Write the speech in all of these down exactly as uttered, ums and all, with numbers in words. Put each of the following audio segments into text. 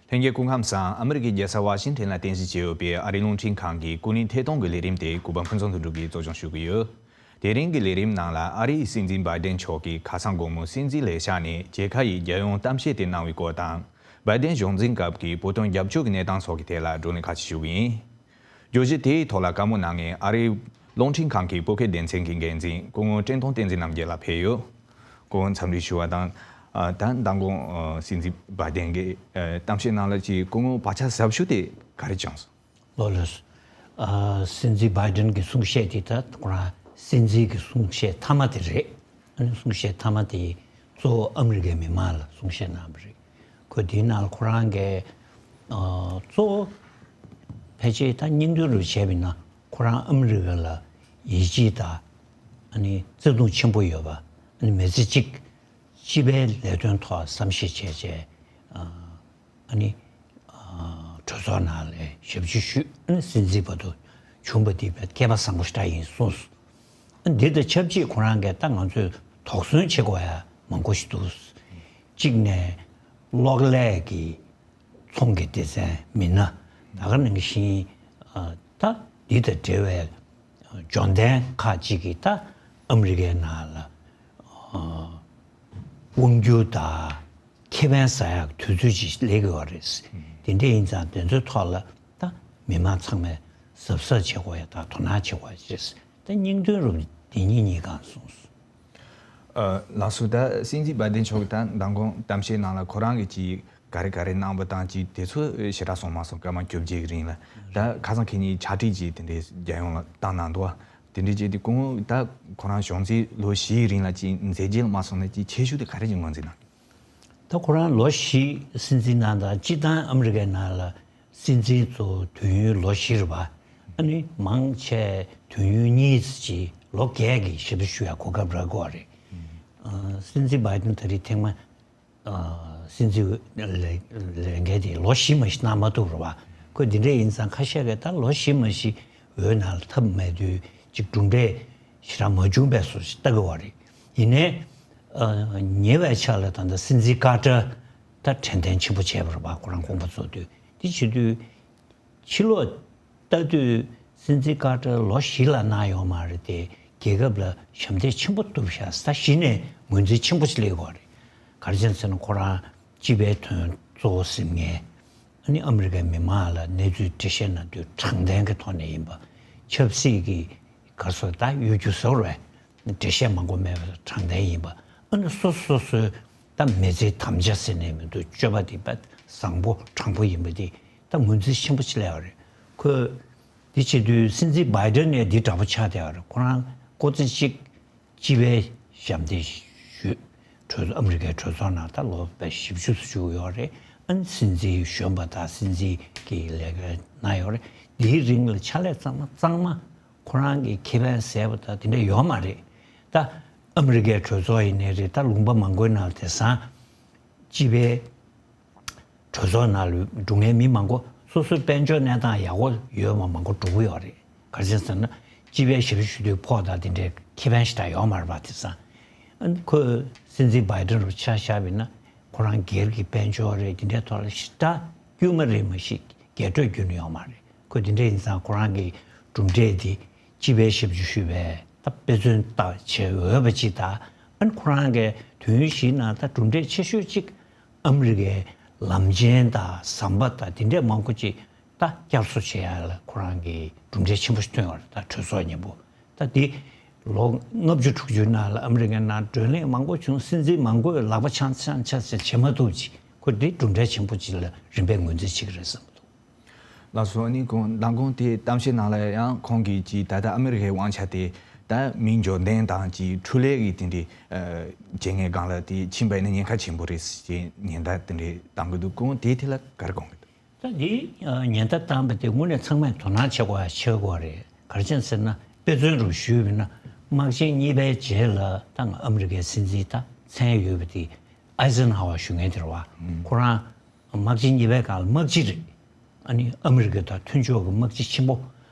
ལྷན་རྒྱས་སྐུ་ཁམས་བཟང་། ཨ་མི་རི་ཀའི་རྒྱལ་ས་ཝ་ཤིང་ཊོན་ལ་རྟེན་གཞི་བྱས་ཡོད་པའི་ཨ་རིའི་རླུང་འཕྲིན་ཁང་གི་སྐུ་ཉིད་ཐད་གཏོང་གི་ལས་རིམ་དེ་གུས་པ་ཕུན་ཚོགས་དོན་གྲུབ་ཀྱིས་གཙོ་སྐྱོང་ཞུ་གི་ཡོད། དེ་རིང་གི་ལས་རིམ་ནང་ལ་ཨ་རིའི་སྲིད་འཛིན་བྷའི་ཌེན་མཆོག་གིས་ཁ་སང་དགོང་མོ་སྲིད་འཛིན་ལས་ཤག་ནས་མཇལ་ཁ་ཡི་རྒྱལ་ཡོངས་གཏམ་བཤད་དེ་གནང་བའི་སྐོར་དང་། བྷའི་ཌེན་གཞུང་འཛིན་སྐབས་ཀྱི་བོད་དོན་རྒྱབ་སྐྱོར་གྱི་གནས་སྟངས་སོགས་ཀྱི་ཐད་ལ་བགྲོ་གླེང་ཁ་ཤས་ཞུ་གི་ཡིན། བརྗོད་གཞི་དེའི་ཐོག་ལ་བཀའ་མོལ་གནང་མཁན་ཨ་རིའི་རླུང་འཕྲིན་ཁང་གི་བོད་སྐད་སྡེ་ཚན་གྱི་འགན་འཛིན་སྐུ་ངོ་བཀྲས་མཐོང་བསྟན་འཛིན་རྣམ་རྒྱལ་ལགས་ཕེབས་ཡོད། སྐུ་ངོ་འཚམས་འདྲི་ཞུ་བ་དང་། ཨ། ད་མདང་དགོང་། ཨ། སྲིད་འཛིན་བྷའི་ཌེན་གྱི་ཨ། གཏམ་བཤད་ནང་ལ་ཅིག་སྐུ་ངོ་བག་ཆགས་ཟབ་ཤོས་དེ་ག་རེ་བྱུང་སོང་། ལགས་ལགས། ཨ། སྲིད་འཛིན་བྷའི་ཌེན་གྱི་གསུང་བཤད་དེ་ད་ཁོ་རང་སྲིད་འཛིན་གྱི་གསུང་བཤད་མཐའ་མ་དེ་རེད། ཨ་ནི་གསུང་བཤད་མཐའ་མ་དེ་གཙོ་བོ་ཨ་མི་རི་ཀའི་མི་མང་ལ་གསུང་བཤད་གནང་བ་རེད། ཁོས་དེའི་ནང་ལ་ཁོ་རང་གིས། ཨ། གཙོ་བོ་ཕལ་ཆེར་ད་སྙིང་དོན་རུ་བྱས་པ་ཡིན་ན་ཁོ་རང་ཨ་མི་རི་ཀ་ལ་ཡིད་ཆེས་དང་ཨ་ནི་བརྩེ་དུང་ཆེན་པོ་ཡོད་པ། ཨ་ནི་མི་ཚེ་གཅིག་སྤྱི་པའི་ལས་དོན་ཐོག་བསམ་ཤེས་བྱས་བྱས། ཨ། ཨ་ནི། ཨ། གྲོས་ཚོགས་ནང་ལ་ཞབས་ཕྱི་ཞུས། ཨ་ནི་སྲིད་འཛིན་བར་དུ་བྱུང་བ་དེ་སྐལ་པ་བཟང་པོ་ཞེ་དྲག་ཡིན་གསུངས་སོང་། ཨ་ནི་འདི་དང་ཆབས་ཅིག་ཁོ་རང་གིས་ད་ང་ཚོས་དོགས་ཟོན་བྱེད་དགོས་ཡ་མང་པོ་ཞིག་འདུག། གཅིག་ནས་གློག་ཀླད་ཀྱི་ཚོང་གི་སྡེ་ཚན་མི་སྣ་ད་ག་ནང་བཞིན། ཨ། ད་འདི་དང་འབྲེལ་བའི་འབྱོར་ལྡན་ཁག་ཅིག་གིས་ད་ཨ་མི་རི་ཀའི་ནང་ལ། ཨ། དབང་སྒྱུར་དང་ཁེ་ཕན་ཟ་ཡག་དུས་ཚོད་ཅིག་སླེབས་ཀྱི་ཡོད་རེད། དེ་འདྲ་ཡིན་ཙང་དེ་ཚོའི་ཐོག་ལ་ད་མི་མང་ཚང་མས་གཟབ་གཟབ་བྱེད་དགོས་ཡ་དང་དོ་སྣང་བྱེད་དགོས་ཡ་བྱས། ད་སྙིང་དོན་རུ་འདི་གཉིས་གཉིས་གང་གསུངས་སོང་། ཨ། ལགས་སོ། ད་སྲིད་འཛིན་བྷའི་ཌེན་མཆོག་གིས་ད་མདང་དགོང་གཏམ་བཤད་ནང་ལ་ཁོ་རང་གིས་ཅིག་ག་རེ་ག་རེ་གནང་བ་དང་ཅིག་དེ་ཚོ་ཞེ་དྲག་གསུངས་མ་སོང་། སྐར་མ་བཅོ་བརྒྱད་ཀྱི་རིང་ལ། ད་ཁ་སང་ཁེ་ཉིན་ཕྱག་བྲིས་ཅིག་དེ་འདྲའི་རྒྱལ་ཡོངས་ལ་བཏང་གནང་འདུག། དེ་འདྲའི་ཅིག་དེ་སྐུ་ངོ་ད་ཁོ་རང་གཞུང་འཛིན་ལོ་བཞིའི་རིང་ལ་ཅིག་མཛད་རྗེས་ལ་མ་སོང་ན་ཅིག་ཁྱད་ཆོས་དེ་ག་རེ་ཅིག་ངོས་འཛིན་གནང་། ད་ཁོ་རང་ལོ་བཞི་སྲིད་འཛིན་གནང་དང་སྤྱིར་བཏང་ཨ་མི་རི་ཀའི་ནང་ལ་སྲིད་འཛིན་ཚོ་དུས་ཡུན་ལོ་བཞི་རེད་པ། ཨ་ནི་མང་ཆེ་དུས་ཡུན་གཉིས་ཙམ་ཅིག་ལོ་བརྒྱད་ཀྱི་ཞབས་ཕྱི་ཞུ་ཡ་གོ་སྐབས་རག་གི་ཡོད་རེད། ཨ། སྲིད་འཛིན་བྷའི་ཌེན་ད་རེས་ཐེངས་མ། ཨ། སྲིད་འཛིན་ལས་ལས་འགན་དེ་ལོ་བཞི་མ་གཞི་གནང་མ་ཐུབ་རེད་པ། ཁོས་འདི་འདྲ་ཡིན་ཙང་ཁ་ཤས་ཀྱིས་ད་ལོ་བཞི་མ་གཞི་འོས་ནང་ལ་ཐོབ་མེད་དུས་ཅིག་གྲུབ་འབྲས་ཞེ་དྲག་མ་བྱུང་བའི་བཟོ་ཞིག་ལྟ་གི་ཡོད་རེད། ཡིན་ནའི། ཨ། ཉེ་བའི་ཆར་ལ་ད་ལྟ་སྲིད་འཛིན་ཀར་ཏར་ད་དྲན་རྟེན་ཆེན་པོ་བྱས་པ་རེད་པ། ཁོ་རང་དགོངས་པ་རྫོགས་དུས། དེ་བྱེད་དུས་ཕྱི་ལོགས་ལྟ་དུས་སྲིད་འཛིན་ཀར་ཏར་ལོ་བཞི་ལ་གནང་ཡོད་མ་རེད་དེ། རྒྱལ་ཁབ་ལ་ཞབས་འདེགས་ཆེན་པོ་ཐོབ་ཤག་ཟེར་གཞི་ནས་ངོས་འཛིན་ཆེན་པོ་ཞིག་སླེབས་ཡོད་རེད། ག་རེ་བྱས་ཟེར་ན་ཁོ་རང་སྤྱི་པའི་དོན་གཙོ་བོ་སེམས་མཁན། ཨ་ནི་ཨ་མི་རི་ཀའི་མི་མང་ལ་གནས་ཚུལ་འགྲེལ་བཤད་གནང་དུས་དྲང་བདེན་གྱི་ཐོག་ནས་ཡིན་པ། ཆབ་སྲིད་ཀྱི་ག་རེ་ཟེར་ད་གཡོ་སྒྱུ་ཟེར་བས། འགྲེལ་བཤད་མང་པོ་མེད་པར་དྲང་བདེན་ཡིན་པ། ཨ་ནི་སོ་སོ་སོའི་ད་མི་ཚེའི་དམ་བཅའ་ཟེར་ནས་མི་འདུག། སྤྱོད་པ་དེ་དཔེ་བཟང་པོ་དྲང་པོ་ཡིན་པ་དེ་ད་ངོས་འཛིན་ཆེན་པོ་ཅིག་སླེབས་པ་རེད། ཁོས་དེ་བྱེད་དུས་སྲིད་འཛིན་བྷའི་ཌེན་ནས་འདི་འདྲ་པོ་ཆགས་བསྡད་པ་རེད། ཁོ་རང་ཀོ་ཙི་གཅིག་སྤྱི་པའི་ཞབས་འདེགས་ཞུས། གྲོས་ཚོགས་ཨ་མི་རི་ཀའི་གྲོས་ཚོགས་ནང་ད་ལོ་བཞི་བཅུ་ཙམ་བཞུགས་ཡོད་རེད། ཨ་ནི་སྲིད་འཛིན་གཞོན་པ་དང་སྲིད་འཛིན་གྱི་ལས་ཀ་གནང་ཡོད་རེད། འདིའི་རིང་ལ་ཕྱག་ལས་གཙང་མ་གཙང་མ་ཁོ་རང་གི་ཁེ་ཕན་ཟད་པ་དང་དེ་འདྲ་ཡོད་མ་རེད། ད་ཨ་མི་རི་ཀའི་གྲོས་ཚོགས་ཡིན་ནའི་རེད། ད་ལུང་པ་མང་པོའི་ནང་དེང་སང་སྤྱི་པའི་གྲོས་ཚོགས་ནང་ལ་འགྲོ་མཁན་མི་མང་པོ་སོ་སོའི་དཔལ་འབྱོར་གནས་སྟངས་ཡག་པོ་ཡོད་མ་མང་པོ་འགྲོ་གི་ཡོད་རེད། ག་རེ་བྱས་ཟེར་ན་སྤྱི་པའི་ཞབས་ཕྱི་ཞུ་དུས་ཕོགས་དང་དེ་འདྲའི་ཁེ་ཕན་ཞེ་དྲག་ཡོད་མ་རེད་པ། དེང་སང་ཨ་ཁོས་སྲིད་འཛིན་བྷའི་ཌེན་རུ་ཆ་བཞག་པ་ཡིན་ན་ཁོ་རང་སྒེར་གྱི་དཔལ་འབྱོར་རེད། དེ་འདྲའི་ཐོག་ལ་ཞེ་དྲག་དཀྱུས་མ་རེད་མ་གཞི་རྒྱས་སྤྲོས་བརྒྱུད་ནས་ཡོད་མ་རེད། ཁོས་དེ་འདྲ་ཡིན་ཙང་ཁོ་རང་གི་གྲུབ་འབྲས་དེ་སྤྱི་པའི་ཞབས་ཕྱི་ཞུས་པའི་ད་དཔེ་མཚོན་ལྟ་བྱེད་འོས་པ་ཅིག་དང་། ཨ་ནི་ཁོ་རང་གི་དུས་ཡུན་བཞིའི་ནང་ད་གྲུབ་འབྲས་ཆེ་ཤོས་གཅིག་ཨ་མི་རི་ཀའི་ལམ་ཆེན་དང་ཟམ་པ་དང་དེ་འདྲས་མང་པོ་ཅིག་ད་བསྐྱར་གསོ་བྱེད་ཡ་ལ་ཁོ་རང་གི་གྲུབ་འབྲས་ཆེན་པོ་ཞིག་ཐོན་ཡོད་རེད། ད་གྲོས་ཚོགས་མཉམ་པོ་ད་འདི་ལོ་ལྔ་བཅུ་དྲུག་ཅུའི་ནང་ལ་ཨ་མི་རི་ཀའི་ནང་བགྲོ་གླེང་མང་པོ་བྱུང་། སྲིད་འཛིན་མང་པོས་ལག་པ་འཆང་འཆང་འཆང་བྱེད་མ་ཐུབ་ཅིག་ཁོ་འདི་གྲུབ་འབྲས་ཆེན་པོ་ཅིག་ལ་རིམ་པས་ངོས་འཛིན་བྱེད་ཀྱི་རེད་བསམ་གྱི་འདུག། ལགས་སོ། ཨ་ནི་ཁོང་མདང་དགོང་དེ་གཏམ་བཤད་ནང་ལ་ཡང་ཁོང་གིས་ཅིག་ད་ལྟ་ཨ་མི་རི་ཀའི་དབང་ཆ་དེ་ད་མི་འབྱོར་ལྡན་དང་ཅིག་འཕྲུལ་ལས་ཀྱི་དེ་འདྲའི་ཨ་བྱེད་མཁན་སྒང་ལ་དེ་ཕྱིན་པ་ཡིན་ན་ཉེན་ཁ་ཆེན་པོ་རེད་ཅེས་ཉེན་བརྡ་དེ་འདྲའི་བཏང་གི་འདུག། ཁོང་དེའི་ཐད་ལ་ག་རེ་དགོངས་ཀྱི་འདུག། ད་འདི་ཨ་ཉེན་བརྡ་བཏང་བ་དེ་དངོས་གནས་ཚང་མས་དོ་སྣང་བྱེད་དགོས་ཡ་ཆེ་དགོས་རེད། ག་རེ་བྱས་ཟེར་ན་དཔེ་མཚོན་རུ་ཞུས་པ་ཡིན་ན་དམག་ཆེན་གཉིས་པའི་རྗེས་ལ་ད་ང་ཨ་མི་རི་ཀའི་སྲིད་འཛིན་ད་མཚན་ཡོད་པ་དེ་ཨའི་ཟེན་ཧ་ཝར་ཞུ་མཁན་དེ་རེད་བ། ཁོ་རང་དམག་ཆེན་གཉིས་པའི་སྒང་ལ་དམག་སྤྱི་རེད། ཨ་ནི་ཨ་མི་རི་ཀ་དང་མཐུན་ཕྱོགས་ཀྱི་དམག་སྤྱི་ཆེན་པོ།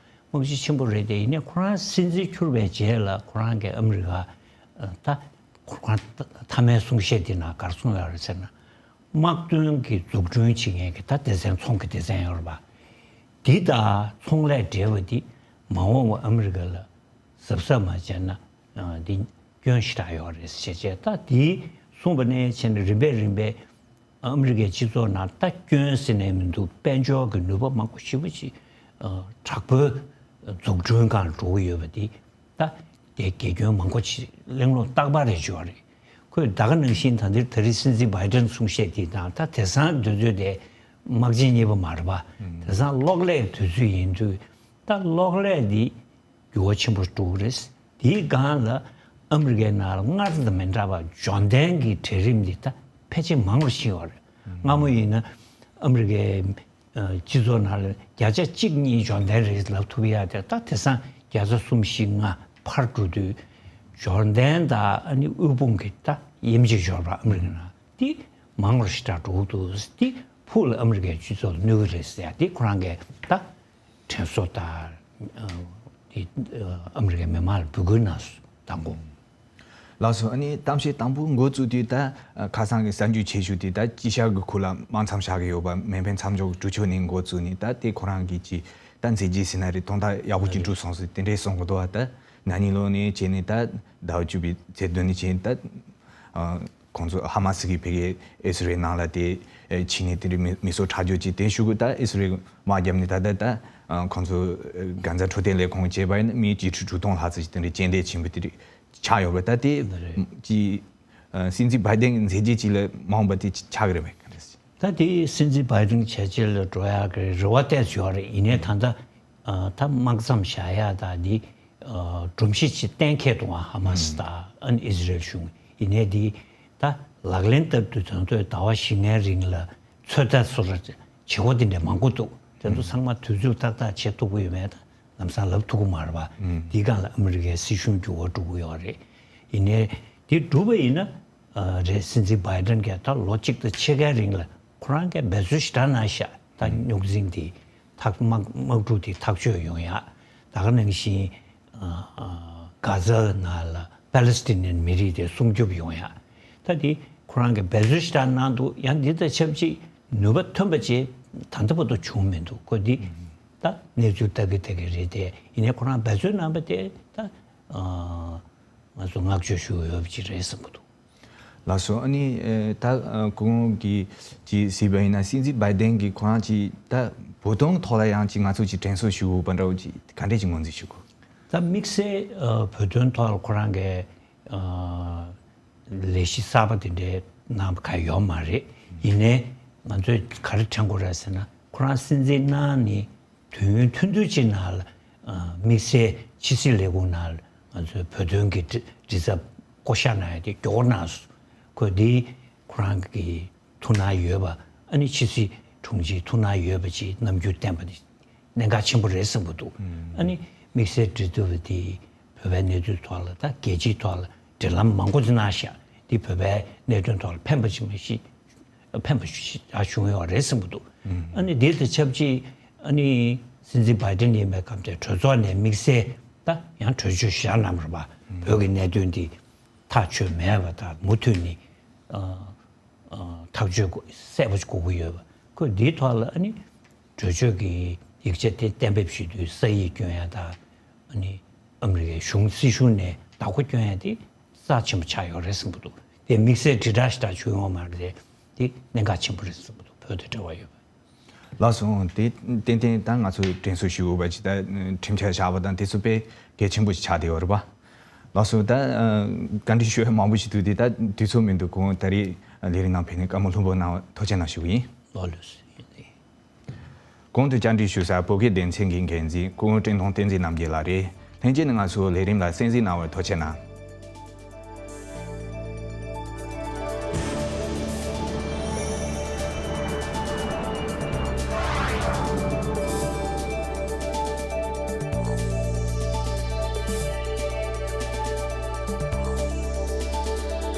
དམག་སྤྱི་ཆེན་པོ་རེད་དེ། ཡིན་ནའི་ཁོ་རང་སྲིད་འཛིན་གྱུར་པའི་རྗེས་ལ་ཁོ་རང་གིས་ཨ་མི་རི་ཀ་ད་ཁོ་རང་མཐའ་མའི་གསུང་བཤད་དེ་ནང་ག་རེ་གསུངས་ཡོད་རེད་ཟེར་ན། དམག་དོན་གྱི་འཛུགས་སྐྲུན་བྱེད་མཁན་གྱི་ད་སྡེ་ཚན་ཚོང་གི་སྡེ་ཚན་ཡོད་རེད་པ། འདི་དང་ཚོང་ལས་འབྲེལ་བ་འདི་མ་འོངས་པ་ཨ་མི་རི་ཀ་ལ་གཟབ་གཟབ་མ་བྱས་ན་ཨ་འདི་སྐྱོན་ཞེ་དྲག་ཡོད་རེད་ཟེར་བྱས། ད་འདི་གསུངས་པ་ནས་བྱས་ནས་རིམ་པས་རིམ་པས་ཨ་མི་རི་ཀའི་སྤྱི་ཚོགས་ནང་ད་སྐྱོན་ཟེར་ནས་མི་འདུག་དཔལ་འབྱོར་གྱི་ནུས་པ་མང་པོ་ཞེ་པོ་ཅིག་ཨ་དྲག་པོའི་འཛུགས་སྐྲུན་སྒང་འགྲོ་གི་ཡོད་པ་འདི། ད་དེ་དགེ་སྐྱོན་མང་པོ་ཅིག་གླེང་སློང་རྟག་པར་རེ་བྱོས་རེད། ཁོས་ད་ག་ནང་བཞིན་ད་འདིར་ད་རེས་སྲིད་འཛིན་བྷའི་ཏན་གསུང་བཤད་དེ་དང་ད་དེང་སང་དུས་ཚོད་དེ་དམག་ཆེན་གཉིས་པ་མ་རེད་པ། དེང་སང་གློག་ཀླད་དུས་ཚོད་ཡིན་དུས་ད་གློག་ཀླད་འདི་འགྱུར་བ་ཆེན་པོ་འགྲོ་གི་རེད། དེའི་སྒང་ལ་ཨ་མི་རི་ཀའི་ནང་ལ་སྔར་དང་མི་འདྲ་བ་འབྱོར་ལྡན་གྱི་གྲལ་རིམ་འདི་ད་ཕལ་ཆེར་མང་རུ་ཕྱིན་ཡོད་རེད། སྔ་མོ་ཡིན་ན་ཨ་མི་རི་ཀའི་སྤྱི་ཚོགས་ནང་ལ་བརྒྱ་ཆ་གཅིག་གཉིས་འབྱོར་ལྡན་རེད་ལབ་ཐུབ་ཡ་དེ་ད་དེང་སང་བརྒྱ་ཆ་གསུམ་བཞི་ལྔ་འཕར་འགྲོ་དུས་འབྱོར་ལྡན་དང་ཨ་ནི་དབུལ་ཕོངས་ཀྱི་ད་དབྱེ་འབྱེད་འབྱོར་པ་ཨ་མི་རི་ཀ་ནང་དེ་མང་རུ་ཞེ་དྲག་འགྲོ་གི་འདུག་དེ་ཕུགས་ལ་ཨ་མི་རི་ཀའི་སྤྱི་ཚོགས་ལ་གནོད་གི་རེད་ཟེར་ཡ་དེ་ཁོ་རང་གིས་ད་དྲན་གསོ་དང་དེ་ཨ་མི་རི་ཀའི་མི་མང་ལ་འབོད་སྐུལ་གནང་སོང་དང་པོ། ལགས་སོ། ཨ་ནི་གཏམ་བཤད་དང་པོ་འགོ་བཙུགས་དུས་ད་ཁ་སང་གི་གསར་འགྱུར་ཆེ་ཤོས་དེ་ད་དཀྱིལ་ཤག་གི་ཁུལ་ལ་དམག་མཚམས་བཞག་གི་ཡོད་པ་མེ་འཕེན་མཚམས་འཇོག་གི་གྲོས་ཆོད་ནས་འགོ་བཙུགས་ནས་ད་དེ་ཁོ་རང་གིས་ཅི་ད་མཛད་རྗེས་ཟེར་ན་རེད། དོན་དག་ཡག་པོ་ཅིག་འགྲུབ་སོང་ཟེར་དེ་འདྲས་གསུང་གི་འདུག་བ། ད་ན་ནིང་ལོ་ནས་བྱས་ནས་ད་ཟླ་བ་བཅུ་པའི་ཚེས་བདུན་ནས་བྱས་ནས་ད་ཁོང་ཚོ་ཧ་མ་སི་གིས་ཕ་གིའི་ཨི་སི་རེལ་ནང་ལ་དེ་ཕྱིན་ནས་དེ་འདྲས་མི་མི་གསོད་ཁྲག་སྦྱོར་ཅིག་དེ་ཞུ་གི་ད་ཨི་སི་རེལ་དམག་རྒྱབ་ནས་ད་ད་ད་ཁོང་ཚོ་གྷན་ཛ་འཕྲོད་བསྟེན་ལས་ཁུངས་བྱས་པ་ཡིན་ན་མི་གཅིག་ཁྲི་དྲུག་སྟོང་ལྷག་ཙམ་ཞིག་དེ་འདྲས་རྐྱེན་འདས་ཕྱིན་པ་དེ་འདྲས་ཆགས་ཡོད་པ། ད་དེ་ཅི་སྲིད་འཛིན་བྷའི་ཏན་གྱི་མཛད་རྗེས་ཅིག་ལ་མ་འོངས་པ་དེ་ཆགས་ཀྱི་རེད་པས། ག་འདྲ་ཟེར། ད་དེ་སྲིད་འཛིན་བྷའི་ཏན་བྱས་རྗེས་ལ་འགྲོ་ཡག་གི་རེ་བ་ཏོག་ཙམ་ཡོད་རེད། ཡིན་ནའི་ད་ལྟ་ད་དམག་མཚམས་བཞག་ཡག་ད་འདི་སྒྲོམ་གཞི་ཅིག་གཏན་འཁེལ་འདུག་ཨ་ཧ་མ་སི་དང་ཨ་ནི་ཨི་སི་རེལ་གཞུང་། ཡིན་ནའི་འདི་ད་ལག་ལེན་བསྟར་དུས་ད་ལྟ་ཟླ་བ་བཞི་ལྔའི་རིང་ལ་ཚོད་ལྟ་སོགས་ལ་བྱེད་སྒོ་དེ་འདྲ་མང་པོ་འདུག་དེ་ཚོ་ཚང་མ་དུས་ཚོད་ཏག་ཏག་བྱེད་ཐུབ་ཀྱི་ཡོད་མེད་ད་ལམ་སང་ལབ་ཐུབ་ཀྱི་མ་རེད་པ། འདིའི་སྒང་ལ་ཨ་མི་རི་ཀའི་སྲིད་གཞུང་འགྱུར་བ་འགྲོ་གི་ཡོད་རེད། ཡིན་ནའི་འདི་འགྲུབ་པ་ཡིན་ན་རེད། སྲིད་འཛིན་བྷའི་ཏན་གྱིས་ད་ལོ་གཅིག་དང་ཕྱེད་ཀའི་རིང་ལ་ཁོ་རང་གིས་འབད་རྩོལ་ཞེ་དྲག་གནང་ཤག་ད་རྙོག་འཛིང་འདི་ཐག་དམག་དམག་འཁྲུག་འདི་ཐག་གཅོད་ཡོང་ཡག་ད་ག་ནང་བཞིན་གྷ་ཛ་ནང་ལ་པ་ལེ་སི་ཐི་ནན་མི་རིགས་དེ་སྲུང་སྐྱོབ་ཡོང་ཡག་ད་དེ་ཁོ་རང་གིས་འབད་རྩོལ་ཞེ་དྲག་གནང་འདུག་ཡང་འདི་དང་ཆབས་ཅིག་ནུས་པ་ཐོན་པ་ཅིག་ད་ལྟ་བར་དུ་བྱུང་མི་འདུག་ཁོ་འདི་ད་གནས་ཚུལ་ལྟ་གི་ལྟ་གི་རེད་དེ། ཡིན་ནའི་ཁོ་རང་འབད་རྩོལ་གནང་པ་དེ་ད་ང་ཚོ་བསྔགས་བརྗོད་ཞུ་འོས་པ་ཅིག་རེད་བསམ་གྱི་འདུག་ལགས་སོ། ཨ་ནི་ཨེ་ད་ཨ་ཁོང་གིས་ཅིག་གཟིགས་པ་ཡིན་ན་སྲིད་འཛིན་བྷའི་ཏན་གྱིས་ཁོ་རང་ཅིག་ད་བོད་དོན་ཐོག་ལ་ཡང་ཅིག་ང་ཚོ་ཅིག་དྲན་གསོ་ཞུ་དགོས་པ་འདྲ་བོ་ཅིག་ག་འདྲས་ཅིག་ངོས་འཛིན་ཞུ་དགོས། ད་དམིགས་བསལ་ཨ་བོད་དོན་ཐོག་ལ་ཁོ་རང་གིས་ཨ་ལས་གཞི་གསར་པ་དེ་འདྲའི་གནང་བ་གང་ཡོད་མ་རེད། ཡིན་ནའི་ང་ཚོས་ག་རེ་དྲན་དགོས་རེད་ཟེར་ན་ཁོ་རང་སྲིད་འཛིན་གནང་ནས་དུས་ཡུན་ཐུང་ཐུང་ཅིག་ནང་ལ་ཨ་དམིགས་བསལ་ཕྱི་སྲིད་ལས་ཁུངས་ནང་ལ་ང་ཚོའི་བོད་དོན་གྱི་དྲི་དྲི་ཚབ་བསྐོ་བཞག་གནང་ཡ་དེ་མགྱོགས་པོ་གནང་སོང་། ཁོས་འདི་ཁོ་རང་གི་ཐུགས་སྣང་ཡོད་པ་ཨ་ནི་ཕྱི་སྲིད་དྲུང་ཆེའི་ཐུགས་སྣང་ཡོད་པ་ཅིག་རྣམ་འགྱུར་བསྟན་པ་དེ་གནད་འགག་ཆེན་པོ་རེད་བསམ་གྱི་འདུག་ཨ་ནི་དམིགས་བསལ་འབྲེལ་གཏུག་པ་དེ་བོད་པའི་གནད་དོན་ཐོག་ལ་ད་རྒྱལ་སྤྱིའི་ཐོག་ལ་འབྲེལ་ལམ་མང་པོ་ཅིག་གནང་ཤག་འདི་བོད་པའི་གནད་དོན་ཐོག་ལ་ཕན་པ་ཅིག་མ་གཞི་ཕན་པ་ཞེ་དྲག་བྱུང་ཡོད་རེད་བསམ་གྱི་འདུག་ཨ་ནི་དེ་དང་ཆབས་ཅིག་ཨ་ནི་སྲིད་འཛིན་བྷའི་ཏན་ཡིན་པའི་སྐབས་དེ་གྲོས་ཚོགས་ནས་དམིགས་བསལ་ད་ཡང་གྲོས་ཆོད་བཞག་གནང་བ་རེད་པ། བོད་ཀྱི་གནད་དོན་འདི་ཐག་ཆོད་མེད་པ་དང་མུ་མཐུད་ནས་ཨ་ཨ་ཐག་གཅོད་དགོས་གསལ་པོ་ཞིག་དགོས་ཀྱི་ཡོད་པ། ཁོས་འདིའི་ཐོག་ལ་ཨ་ནི་གྲོས་ཆོད་ཀྱི་ཡིག་ཆ་དེ་གཏན་འབེབས་བྱེད་དུས་ས་ཡིག་སྐྱོན་ཡ་དང་ཨ་ནི་ཨ་མི་རི་ཀའི་གཞུང་སྲིད་གཞུང་ནས་བདག་པོ་སྐྱོན་ཡ་དེ་རྩ་ཆེན་པོ་ཆགས་ཡོད་རེད་བསམ་གྱི་འདུག་དེ་དམིགས་བསལ་དྲིལ་བསྒྲགས་ཞེ་དྲག་བྱུང་ཡོད་མ་རེད་དེ། དེ་གནད་འགག་ཆེན་པོ་རེད་བསམ་གྱི་འདུག་བོད་དང་འབྲེལ་བ་ཡོད་པ། ལགས་སོ། དེ་ཏན་ཏན་ད་ང་ཚོས་དྲན་གསོ་ཞུ་དགོས་པ་ཅིག་ད་ཁྲིམས་འཆར་བཞག་པ་དང་དེ་ཚོ་དཔེ་གལ་ཆེན་པོ་ཞིག་ཆགས་བསྡད་ཡོད་རེད་པ། ལགས་སོ། ད་བཀའ་འདྲི་ཞུ་ཡ་མང་པོ་ཞིག་འདུག་དེ་ད་དུས་ཚོད་མི་འདུག་གོང་ད་རེས་ལས་རིམ་ནང་ཕེབས་ནས་བཀའ་མོལ་ལྷུག་པོ་གནང་བ་ཐུགས་རྗེ་གནང་ཞུ་གི་ཡིན། ལགས་ལགས་སོ། གོང་དུ་བཅར་འདྲི་ཞུ་ས་བོད་སྐད་སྡེ་ཚན་གྱི་འགན་འཛིན་སྐུ་ངོ་བཀྲས་མཐོང་བསྟན་འཛིན་རྣམ་རྒྱལ་ལགས་རེད། ལྷན་རྒྱས་ནས་ང་ཚོའི་ལས་རིམ་ལ་གསན་གཟིགས་གནང་བར་ཐུགས་རྗེ་གནང་།